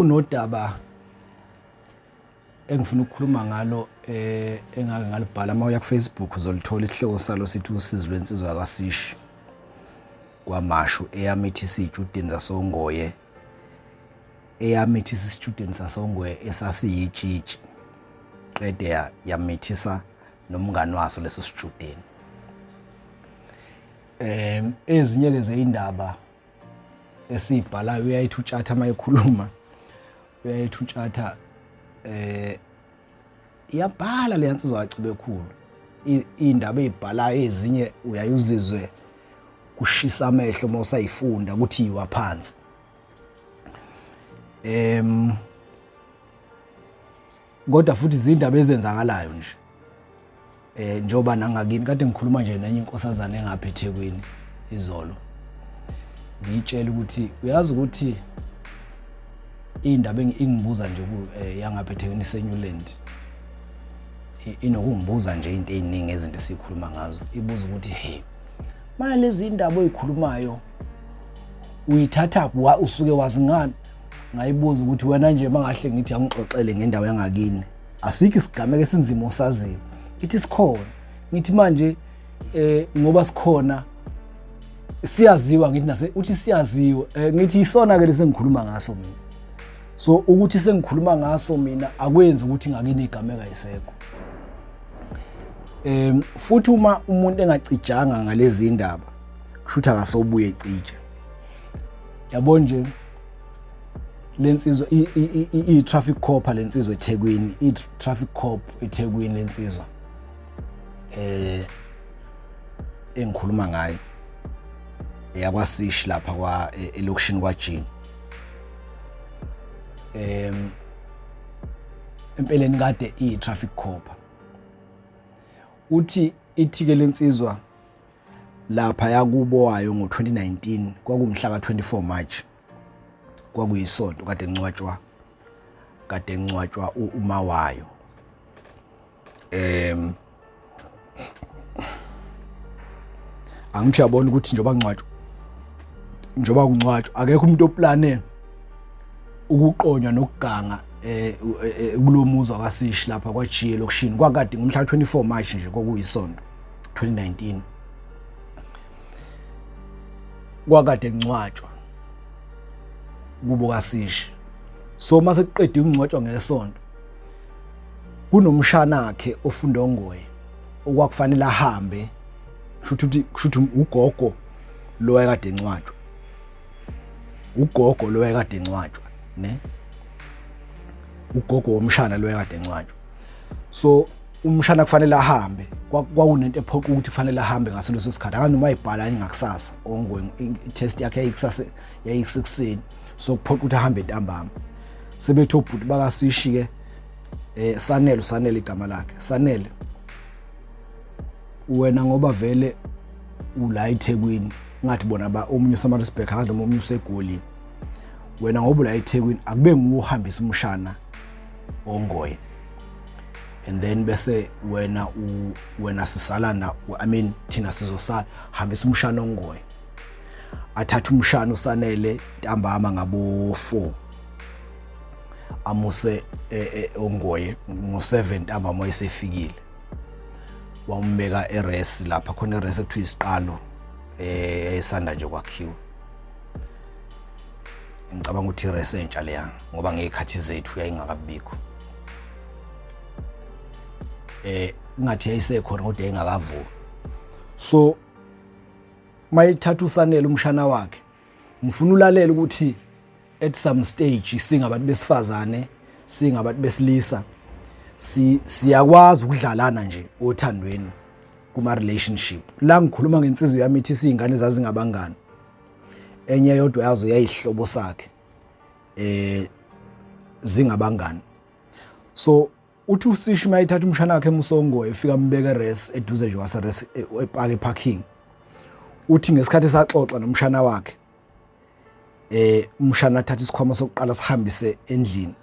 Kunodaba engifuna ukukhuluma ngalo eh engake ngalibhala uma uya ku-Facebook uzolithola isihloko salo sithi usizi lwensizwa yakwaSishi kwaMashu eyamithisa iy'tshudeni zasongoye eyamithisa isitshudeni sasongoye esasiyitshitshi qede yamithisa nomngani waso leso sitshudeni. Ezinye-ke zey'ndaba esiyibhalayo uyayithi utshatha uma ekhuluma uyayithi utshatha eh iyabhala le nsizwa kaCibekhulu indaba ezibhalayo ezinye uyayuzizwe kushisa amehlo uma usayifunda ukuthi yiwa phansi em kodwa futhi izindaba ezenzakalayo nje eh njengoba nangakini kade ngikhuluma nje nenye inkosazana engapha eThekwini izolo ngiyitshela ukuthi uyazi ukuthi indaba ingibuza nje ku eh, yangapha eThekwini iseNewland inokungibuza nje into eziningi ezinto esikhuluma ngazo ibuza ukuthi hey manje lezi indaba oyikhulumayo uyithatha usuke wazi ngani ngayibuza ukuthi wena nje mangahle ngithi angixoxele ngendawo yangakini asikho isigameko esinzima osaziyo ithi sikhona ngithi manje eh ngoba sikhona siyaziwa ngithi nase uthi siyaziwa eh, ngithi isona ke lesengikhuluma ngaso mina so ukuthi sengikhuluma ngaso mina akwenzi ukuthi ngakini igameka isekho em futhi uma umuntu engacijanga ngalezi indaba kushuthi akasobuye ecije yabo nje lensizwa i-traffic cop lensizwa eThekwini i-traffic cop eThekwini lensizwa eh engikhuluma ngayo eyakwasishi lapha kwa e, elokishini kwaJini em empeleni kade i-traffic cop uthi ithike lensizwa lapha yakubo wayo ngo-2019 kwakumhla ka-24 March kwakuyisonto kade ngcwatshwa kade ngcwatshwa uma wayo em angithi uyabona ukuthi njengoba ngcwatshwa njengoba kungcwatshwa akekho umuntu oplane ukuqonywa nokuganga eh, eh, eh kulomuzwa kaSishi lapha kwaJiye lokushini kwakade ngomhla 24 March nje kwakuyisonto 2019 kwakade ngcwatshwa kubo kaSishi so mase kuqediwe ukungcwatshwa ngesonto kunomshana wakhe ofunda ongoye okwakufanele ahambe kushuthi ukuthi kushuthi ugogo lo wayekade encwatshwa ugogo lo wayekade encwatshwa ne ugogo womshana lo wayekade encwatshwa so umshana kufanele ahambe kwakunento ephoqa ukuthi kufanele ahambe ngaso leso sikhathi akanoma ayibhala yini ngakusasa ongoing i-test yakhe yayikusasa yayisekuseni so kuphoqa ukuthi ahambe ntambama sebethi obhuti bakasishi ke eh Sanele uSanele igama lakhe Sanele wena ngoba vele ula eThekwini ngathi bona ba omunye useMaritzburg akazi noma omunye useGoli wena ngoba ula eThekwini akube nguwe ohambisa umshana ongoye and then bese wena u wena sisala na I mean thina sizosala hambisa umshana ongoye athatha umshana usanele ntambama ngabo 4 amuse e, e, ongoye ngo-7 ntambama wayesefikile wambeka eres lapha khona eres ekuthiwa isiqalo eh esanda nje kwakhiwa ngicabanga ukuthi ires entsha leya ngoba ngey'khathi zethu yayingakabikho eh ngathi yayisekhona kodwa yayingakavulwa so mayithatha usanele umshana wakhe ngifuna ulalela ukuthi at some stage singabantu besifazane singabantu besilisa si siyakwazi ukudlalana nje othandweni kuma relationship la ngikhuluma ngensizwe yami ithi siyingane zazingabangani enye yodwa yazo yayihlobo sakhe eh zingabangani so uthi uSishi mayithatha umshana wakhe eMusongo efika ambeka res eduze nje wase res epaki parking uthi ngesikhathi saxoxa nomshana wakhe eh umshana athatha isikhwama sokuqala sihambise endlini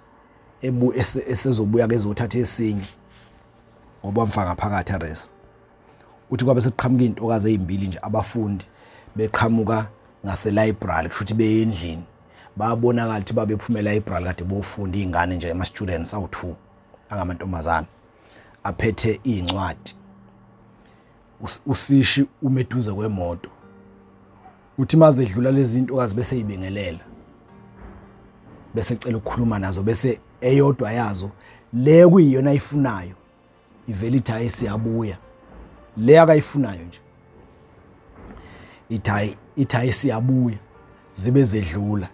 ebu esezobuya kezothatha esinye ngoba mfaka phakathi res uthi kwabe sekuqhamuka izintokazi ezimbili nje abafundi beqhamuka ngase library kusho ukuthi beyendlini Bayabonakala ukuthi babephumela eBral kade bofunda izingane nje ama students awu2 angamantombazana aphethe izincwadi. Usishi umeduze kwemoto. Uthi maze edlula lezi zintokazi bese ibingelela. Bese ecela ukukhuluma nazo bese eyodwa yazo le kuyiyona ayifunayo ivele ithi hayi siyabuya. Le akayifunayo nje. Ithi hayi ithi hayi siyabuya zibe zedlula.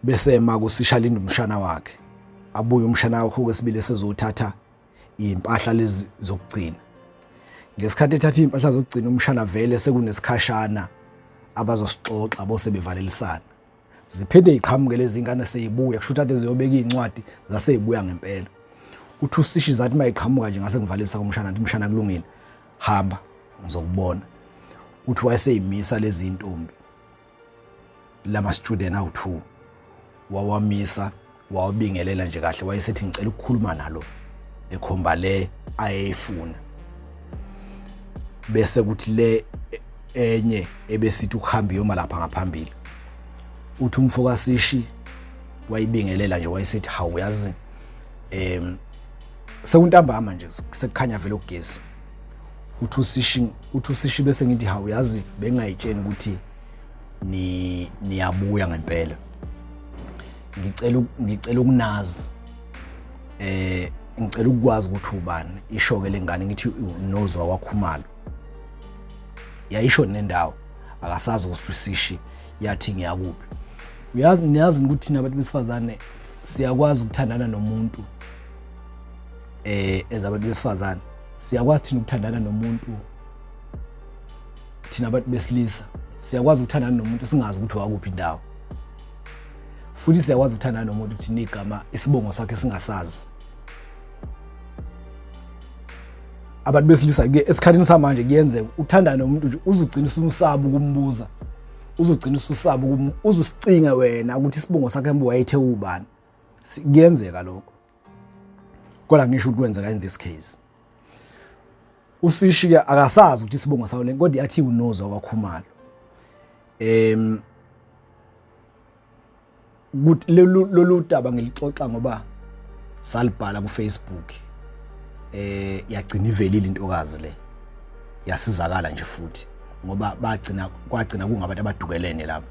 Bese ema kusisha linda umshana wakhe. Abuye umshana wakhe okwesibili esezothatha iy'mpahla lezi zokugcina. Ngesikhathi ethatha iy'mpahla zokugcina umshana vele sekunesikhashana abazosixoxa bose bevalelisana. Ziphinde yiqhamuke lezi ngane seyibuya kusho ukuthi ade ziyobeka iy'ncwadi zaseyibuya ngempela. Uthi usishi zathi uma iqhamuka nje ngase ngivalelisa kumshana ngithi mshana kulungile hamba ngizokubona. Uthi wayeseyimisa lezi ntombi lama student awu-2 wawamisa wawabingelela nje kahle wayesethi ngicela ukukhuluma nalo ekhomba le ayeyifuna bese kuthi le enye ebesithi ukuhamba iyoma lapha ngaphambili uthi umfo kaSishi wayibingelela nje wayesethi hawu yazi em sekuntambama nje sekukhanya vele ugesi uthi usishi uthi usishi bese ngithi hawu yazi bengayitsheni ukuthi ni niyabuya ngempela ngicela ngicela ukunazi eh ngicela ukwazi ukuthi ubani isho ke lengane ngithi unozwa kwakhumalo yayisho nendawo akasazi ukuthi usishi yathi ngiyakuphi uyazi niyazi ukuthi thina abantu besifazane siyakwazi ukuthandana nomuntu eh ezabantu besifazane siyakwazi thina ukuthandana nomuntu thina abantu besilisa siyakwazi ukuthandana nomuntu singazi ukuthi wakuphi indawo futhi siyakwazi ukuthandana nomuntu thina igama isibongo sakhe singasazi abantu besilisa ke esikhathini samanje kuyenzeka uthandane nomuntu nje uzugcina ususaba ukumbuza uzugcina ususaba uzusicinga wena ukuthi isibongo sakhe mbo wayethe ubani kuyenzeka lokho kodwa ngisho ukuthi kwenzeka in this case usishi ke akasazi ukuthi isibongo sawo le kodwa yathi unozwa kwakhumalo em ukuthi lolu daba ngilixoxa ngoba salibhala ku Facebook eh yagcina ivelile intokazi le yasizakala nje futhi ngoba bagcina kwagcina kungabantu abadukelene lapho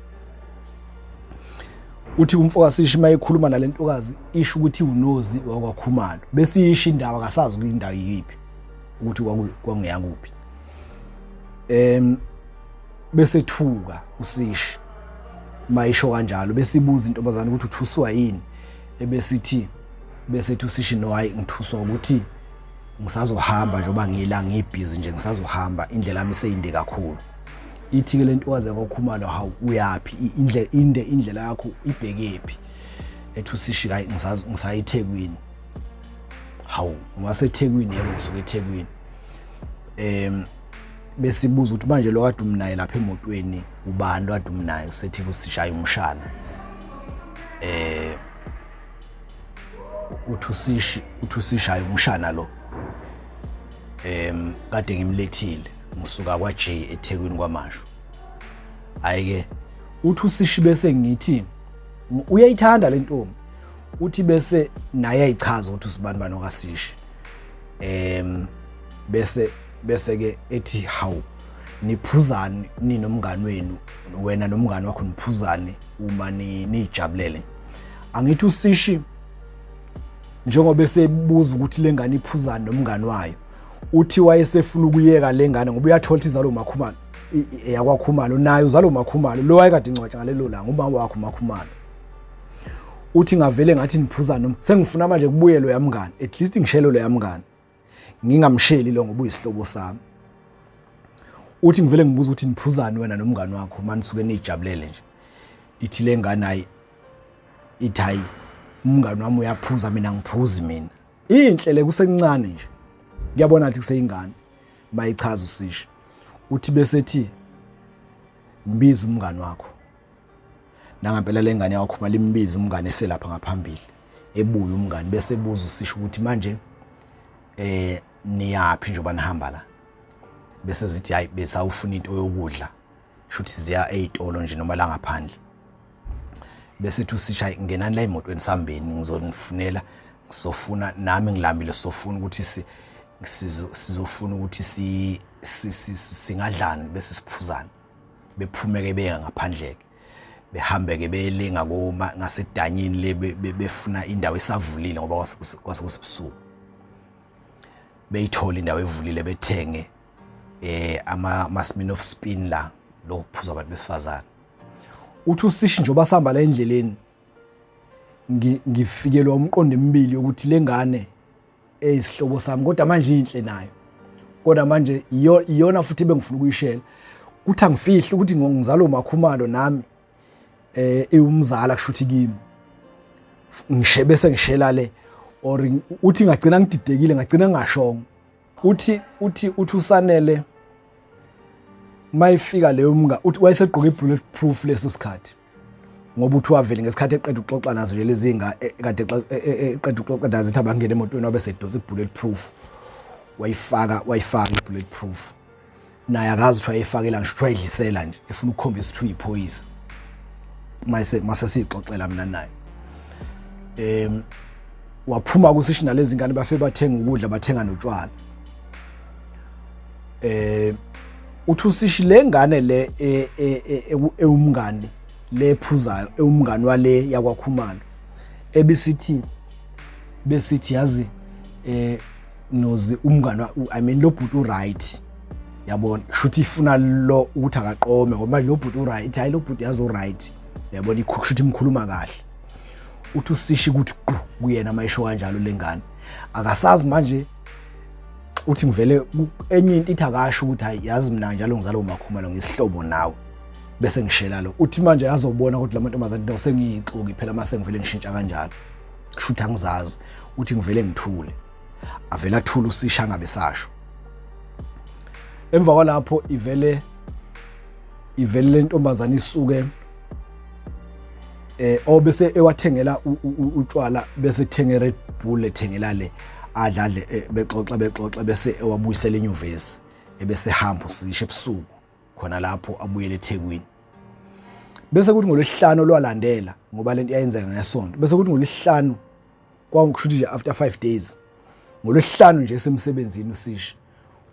uthi umfoka sishi mayekhuluma nalentokazi isho ukuthi unozi wakwakhumalo bese isho indawo akasazi ukuthi indawo yiphi ukuthi kwakungeyakuphi em bese thuka usishi mayisho kanjalo bese ibuza intombazane ukuthi uthuswa yini ebesithi bese ethi usishi no hayi ngithuswa ukuthi ngisazohamba njengoba ngila ngibhizi nje ngisazohamba indlela yami seyinde kakhulu ithi ke lentokazi yakwakhumalo hawu uyaphi indle inde indlela yakho ibhekephi ethi usishi hayi ngisayi eThekwini hawu ngiwaseThekwini yebo ngisuka eThekwini em besibuza ukuthi manje lo kade umnaye lapha emotweni ubani lo kade umnaye usethi kusishaya umshana eh uthi usishi uthi usishaya umshana lo em kade ngimlethile ngisuka kwa G eThekwini kwamashu hayi ke uthi usishi bese ngithi uyayithanda le ntombi uthi bese naye ayichaza ukuthi usibani bani okasishi em bese bese ke ethi hawu niphuzani ninomngani wenu wena nomngani wakho niphuzani uma nijabulele angithi usishi njengoba esebuza ukuthi lengane iphuzani nomngani wayo uthi wayesefuna ukuyeka lengane ngoba uyathola ukuthi izalo umakhumalo eyakwakhumalo naye uzalo umakhumalo lo wayekade incwatsha ngalelo langa umama wakhe umakhumalo uthi ngavele ngathi niphuza noma sengifuna manje kubuye lo yamngani at least ngishele lo yamngani ngingamsheli lo ngoba uyisihlobo sami uthi ngivele ngibuza ukuthi niphuzani wena nomngani wakho manje suke nijabulele nje ithi lengane hayi ithi hayi umngani wami uyaphuza mina ngiphuzi mina inhle le kusencane nje kuyabona ukuthi kuseyingane mayichaza usisho uthi bese ethi mbiza umngani wakho nangampela lengane yakhuma limbiza umngane eselapha ngaphambili ebuya umngane bese ebuza usisho ukuthi manje eh niyaphi njengoba nihamba la bese zithi hayi besawufuna into yokudla shuthi ziya ezitolo nje noma la ngaphandle Bese ethi usisha ngenani la emotweni sambeni ngizonifunela ngizofuna nami ngilambile sofuna ukuthi sizofuna ukuthi singadlani bese siphuzana. Bephume-ke beya ngaphandle-ke behambe-ke bele ngakoma ngasedanyeni le befuna indawo esavulile ngoba kwase kusebusuku. Beyithole indawo evulile bethenge ama Smirnoff Spin la lokuphuzwa abantu besifazane. Uthi usishi njengoba sihamba la endleleni ngifikelwa umqondo emibili yokuthi lengane eyisihlobo sami kodwa manje inhle nayo kodwa manje iyona futhi ebengifuna ukuyishela kuthi angifihli ukuthi ngizalwa uMakhumalo nami iwumzala kusho ukuthi kimi ngishe bese ngishela le or uthi ngagcina ngididekile ngagcina ngingashongo. Uthi uthi uthi uSanele mayifika leyo mga uthi wayesegqoke i-bullet proof leso sikhathi ngoba uthi wavele ngesikhathi eqeda ukuxoxa nazo nje lezi nga kade eqeda ukuxoxa nazo ethi abangene emotweni wabe sedonsa i-bullet proof wayifaka wayifaka i-bullet proof naye akazi ukuthi wayefakela ngisho ukuthi wayidlisela nje efuna ukukhombisa ukuthi uyiphoyisa mase mase sixoxela mina naye waphuma kusishi nalezi ngane bafe bathenga ukudla bathenga notshwala. Uthi usishi lengane le ewumngani lephuzayo ewumngani wale yakwaKhumalo ebisithi besithi yazi Nozi umngani I mean lo bhuti uright yabona shuthi ifuna lo ukuthi akaqome ngoba manje lo bhuti uright hayi lo bhuti yazi uright yabona ikhushuthi imkhuluma kahle. Uthi usishi ukuthi qu kuyena mayisho kanjalo lengane akasazi manje. Uthi ngivele enye into ithi akasho ukuthi hayi yazi mina njalo ngizalwa uMakhumalo ngisihlobo nawe bese ngishela lo. Uthi manje azobona ukuthi lamantombazane into sengiyixoki phela mase ngivele ngishintsha kanjalo kusho ukuthi angizazi. Uthi ngivele ngithule avele athule usisha angabe sasho. Emva kwalapho ivele ivele lentombazane isuke obese ewathengela utshwala bese ethenge Red Bull ethengela le adlale bexoxa bexoxa bese ewabuyisela enyuvesi ebese hamba usisha ebusuku khona lapho abuyele eThekwini. Bese kuthi ngolwesihlanu olwalandela ngoba lento yayenzeka ngesonto bese kuthi ngolwesihlanu kwakusho ukuthi nje after 5 days ngolwesihlanu nje esemsebenzini usisha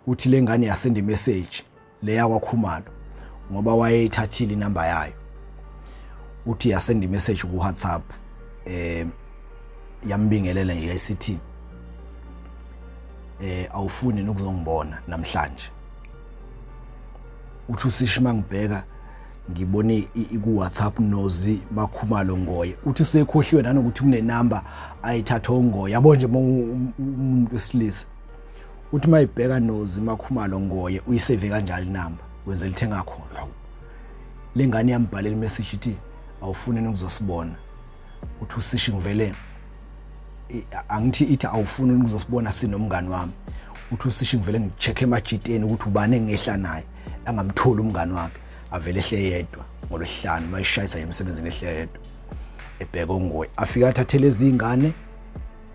uthi lengane yasenda message leya kwaKhumalo ngoba wayeyithathile inamba yayo. Uthi yasenda message ku WhatsApp yambingelela nje yayisithi awufuni nokuzongibona namhlanje. Uthi usishi mangibheka ngibone iku WhatsApp Nozi Makhumalo Ngoye. Uthi usekhohliwe nanokuthi kunenamba ayithatha oNgoye yabo nje umuntu wesilisa. Uthi mayibheka Nozi Makhumalo Ngoye uyisave kanjalo inamba wenzela ithe ngakhohlwa. Lengane yambhalela imessage ithi awufuni nokuzosibona. Uthi usishi ngivele angithi ithi awufuni ukuzosibona sinomngani wami. Uthi usishi ngivele ngicheck emajiteni ukuthi ubani engehla naye angamtholi umngani wakhe avele ehle yedwa ngolwesihlanu mayishayisa nje emsebenzini ehle yedwa ebheka oNgoye. Afike athathele izingane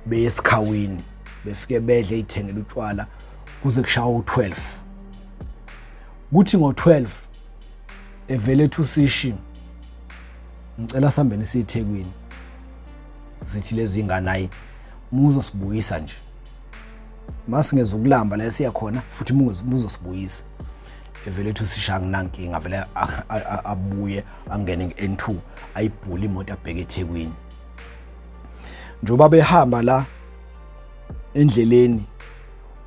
beye esikhawini befike bedle ithengele utshwala kuze kushawa u12. Kuthi ngo12 evele ethi usishi ngicela sihambeni siye eThekwini. Zithi lezi ngane hayi muzosibuyisa nje masingeza ukulamba la esiya khona futhi muzosibuyisa. Evele ethi usisha anginankinga vele abuye angene nge-N2 ayibhule imoto abheke eThekwini. Njengoba behamba la endleleni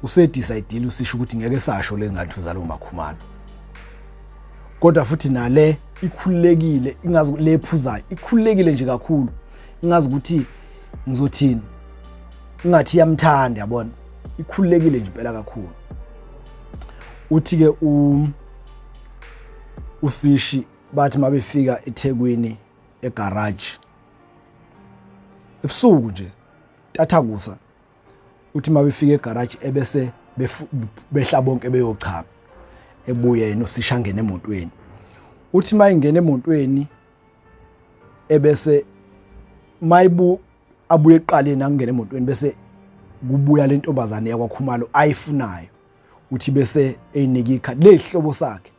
usedecide usisho ukuthi ngeke sasho le ngathi uzalwa uMakhumalo kodwa futhi nale ikhululekile ingazi le phuzayo ikhululekile nje kakhulu ingazi ukuthi ngizothini ingathi iyamthanda yabona ikhululekile nje impela kakhulu. Uthi ke usishi bathi mabefika eThekwini egarage ebusuku nje tathakusa uthi mabefika egarage ebese behla bonke beyochama ebuye yena usisha angene emotweni. Uthi mayingena emotweni ebese mayibu abuye eqaleni angene emotweni bese kubuya lentombazane yakwaKhumalo ayifunayo. Uthi bese eyinika ikhadi lehlobo sakhe.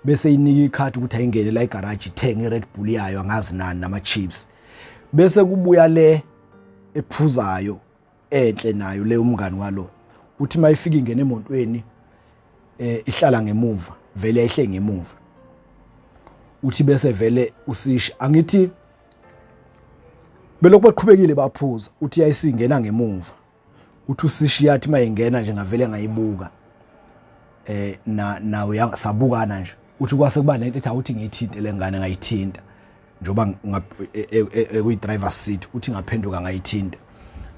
Bese inika ikhadi ukuthi ayingene la egarage, ithenge iRed Bull yayo, angazi nani, nama chips. Bese kubuya le ephuzayo enhle nayo le, umngani walo. Uthi mayifika ingene emontweni, ihlala ngemuva, vele yayihle ngemuva. Uthi bese vele usishi, angithi belokhu beqhubekile baphuza, uthi yayisingena ngemuva. Uthi usishi yathi mayingena nje, ngavele ngayibuka, na nawe sabukana nje. Uthi kwase kuba nento ethi awuthi ngiyithinte le ngane. Ngayithinta njengoba ekuyi driver seat. Uthi ngaphenduka ngayithinta,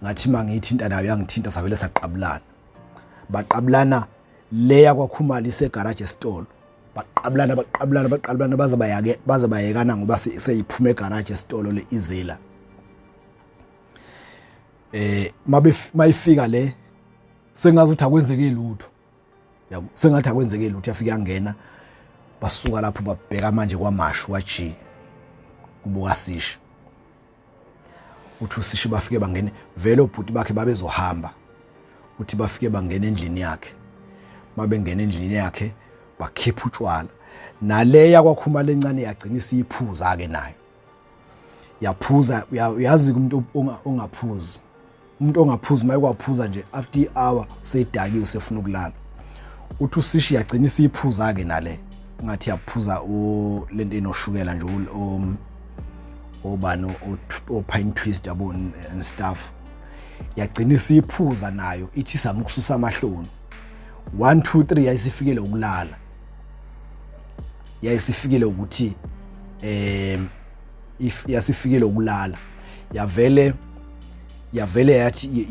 ngathi mangiyithinta nayo yangithinta, savele saqabulana. Baqabulana leya kwaKhumalo isegaraji esitolo. Baqabulana, baqabulana, baqabulana, baze bayake, baze bayekana, ngoba seyiphuma egaraji esitolo le izela. Mabe mayifika le, sengazi ukuthi akwenzeke lutho, yabo, sengathi akwenzeke lutho. Yafika yangena, basuka lapho babheka manje kwaMashu kwaG, kubuka Sishi. Uthi uSishi bafike bangene vele, obhuti bakhe babezohamba. Uthi bafike bangena endlini yakhe, mabengena endlini yakhe bakhipha utshwala, naleya kwaKhumalo lencane yagcina isiyiphuza ke nayo, yaphuza. Uyazi umuntu ongaphuzi, umuntu ongaphuzi maye kwaphuza nje, after i-hour useyidakiwe, usefuna ukulala. Uthi uSishi yagcina isiyiphuza ke nale, ngathi yaphuza lento enoshukela nje, obani, o-pine twist, yabo, and stuff. Yagcina isiyiphuza nayo, ithi izama ukususa amahloni. 1 2 3, yayisifikele ukulala, yayisifikele ukuthi if yasifikele ukulala, yavele yathi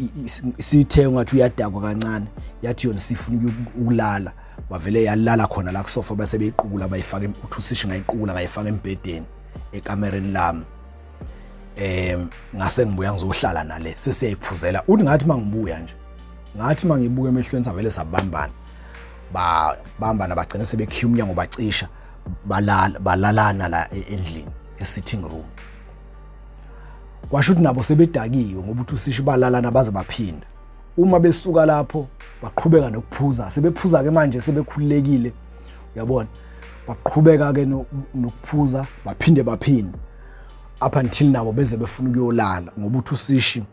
isithe ngathi uyadakwa kancane, yathi yona sifuna ukulala. Bavele yalala khona la kusofa, base beyiqukula bayifaka. Uthi uSishi ngayiqukula, ngayifaka embhedeni ekamereni lami. Ngase ngibuya ngizohlala nale, sesiyayiphuzela. Uthi ngathi mangibuya nje, ngathi mangibuka emehlweni, savele sabambana, babambana, bagcina sebekhiya umnyango, bacisha, balala, balalana la endlini, e-sitting room. Kwasho ukuthi nabo sebedakiwe, ngoba uthi uSishi balalana baze baphinda. Uma besuka lapho baqhubeka nokuphuza, sebephuza ke manje, sebekhululekile, uyabona. Baqhubeka ke nokuphuza, baphinde baphinde, up until nabo beze befuna ukuyolala, ngoba uthi uSishi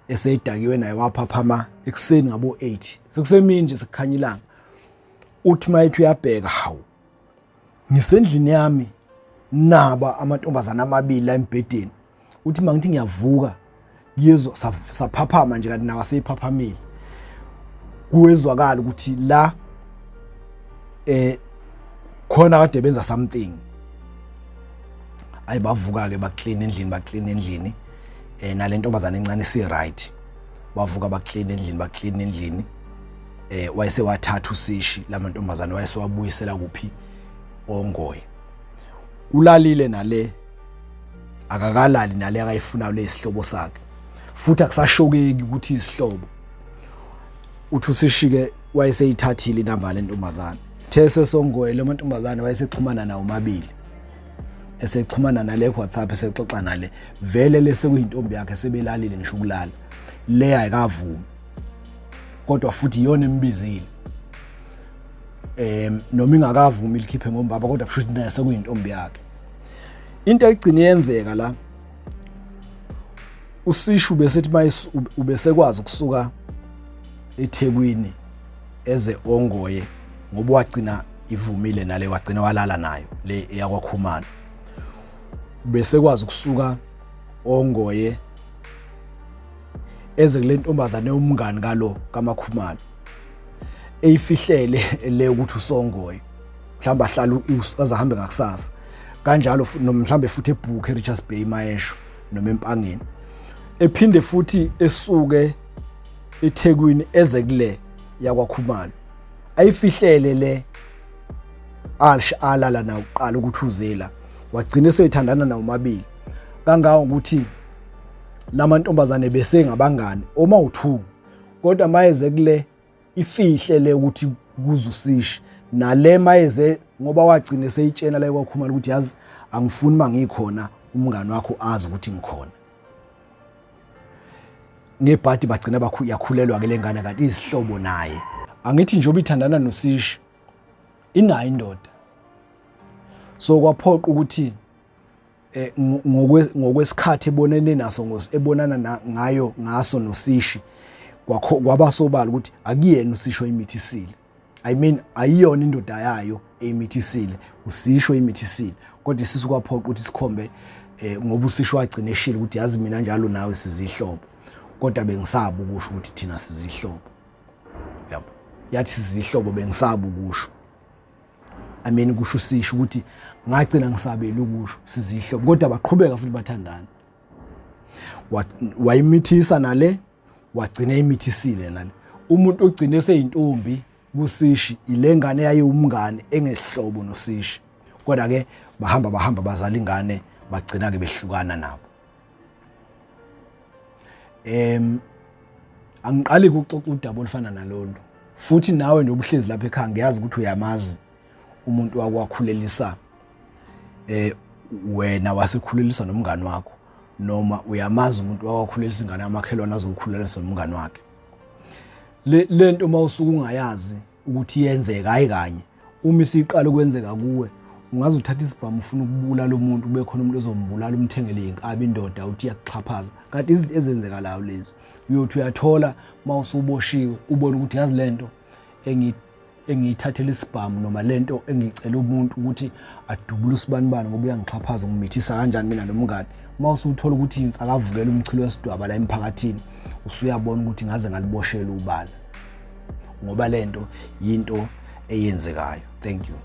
eseyidakiwe naye waphaphama ekuseni ngabo 8, sekusemini nje, sekukhanya ilanga. Uthi mayethi uyabheka, hawu, ngisendlini yami, naba amantombazana amabili la embhedeni. Uthi mangithi ngiyavuka, kuyezwa saphaphama nje, kanti nawo aseyiphaphamile. Kuwezwakala ukuthi la khona kade benza something. Ayi, bavuka ke, baclean endlini, baclean endlini, nale ntombazana encane si right. Bavuka, baclean endlini, baclean endlini. Wayesewathatha uSishi lamantombazana, wayesewabuyisela kuphi? Ongoye. Ulalile nale, akakalali nale akayifunayo, lesihlobo sakhe, futhi akusashokeki ukuthi isihlobo. Uthi uSishike wayeseyithathile inamba lentombazana these songoye le mantombazane, wayesexhumana nawo mabili, esexhumana nale WhatsApp, esexoxa nale vele lese kuyintombi yakhe, sebelalile ngisho ukulala. Le ayikavumi, kodwa futhi iyona embizile, noma ingakavumi likhiphe ngombaba, kodwa kusho ukuthi naye sekuyintombi yakhe. Into egcine yenzeka la, uSishu besethi ubesekwazi ukusuka eThekwini eze Ongoye, ngoba wagcina ivumile nale, wagcina walala nayo le eyakwaKhumalo. Bese kwazi ukusuka Ongoye eze kule ntombazane umngani kalo kaMakhumalo, eyifihlele le ukuthi usongoye, mhlawumbe ahlala azahambe ngakusasa kanjalo, noma mhlawumbe futhi ebhukhe eRichards Bay mayesho, noma eMpangeni. Ephinde futhi esuke eThekwini eze kule yakwaKhumalo, ayifihlele le alsh alala nawo kuqala ukuthi uzela. Wagcina eseyithandana nawo mabili, kangangokuthi lamantombazane bese ngabangani oma u2. Kodwa mayeze kule, ifihle le ukuthi kuzusishi nale mayeze, ngoba wagcina eseyitshena la kwaKhumalo ukuthi yazi angifuni mangikhona umngani wakho azi ukuthi ngikhona. Ngebhadi bagcina yakhulelwa ke lengane, kanti izihlobo naye. Angithi njengoba ithandana noSishi. Inayo indoda. So kwaphoqa ukuthi eh ngokwesikhathi ebonene naso ebonana ngayo ngaso noSishi kwakho kwaba sobala ukuthi akuyena uSisho imithisile. I mean ayiyona indoda yayo eyimithisile, uSisho imithisile, kodwa isisu kwaphoqa ukuthi sikhombe eh ngoba uSisho wagcina eshilo ukuthi yazi mina njalo nawe sizihlobo, kodwa bengisaba ukusho ukuthi thina sizihlobo. Yabo, yathi sizihlobo, bengisaba ukusho. I mean kusho uSisho ukuthi ngagcina ngisabela ukusho sizihlobo, kodwa baqhubeka futhi bathandana. Wayimithisa nale, wagcina imithisile nale. Umuntu ogcine seyintombi kuSishi ile ngane yayiwumngane engehlobo noSishi, kodwa ke bahamba bahamba bazala ingane, bagcina ke behlukana nabo. Angiqali ukuxoxa udaba olufana nalolu, futhi nawe nje obuhlezi lapha ekhaya ngiyazi ukuthi uyamazi umuntu wakwakhulelisa wena wasekhulelisa nomngani wakho, noma uyamazi umuntu wakwakhulelisa ingane yamakhelwane azokhulelisa nomngani wakhe. Lento uma usuke ungayazi ukuthi iyenzeka, hayi kanye uma isiqala ukwenzeka kuwe, ungaze uthathe isibhamu ufuna ukubulala umuntu, kube khona umuntu ozombulala, umthengele inkabi indoda uthi iyakuxhaphaza, kanti izinto ezenzekalayo lezi. Uyothi uyathola uma usuboshiwe ubone ukuthi yazi lento engiyithathela isibhamu noma lento engicela umuntu ukuthi adubule usibanibani ngoba uyangixhaphaza, ngimithisa kanjani mina nomngane. Uma usuthola ukuthi insakavukela umchilo wesidwaba la emphakathini, usuyabona ukuthi ngaze ngaliboshela ubala, ngoba lento yinto eyenzekayo. Thank you.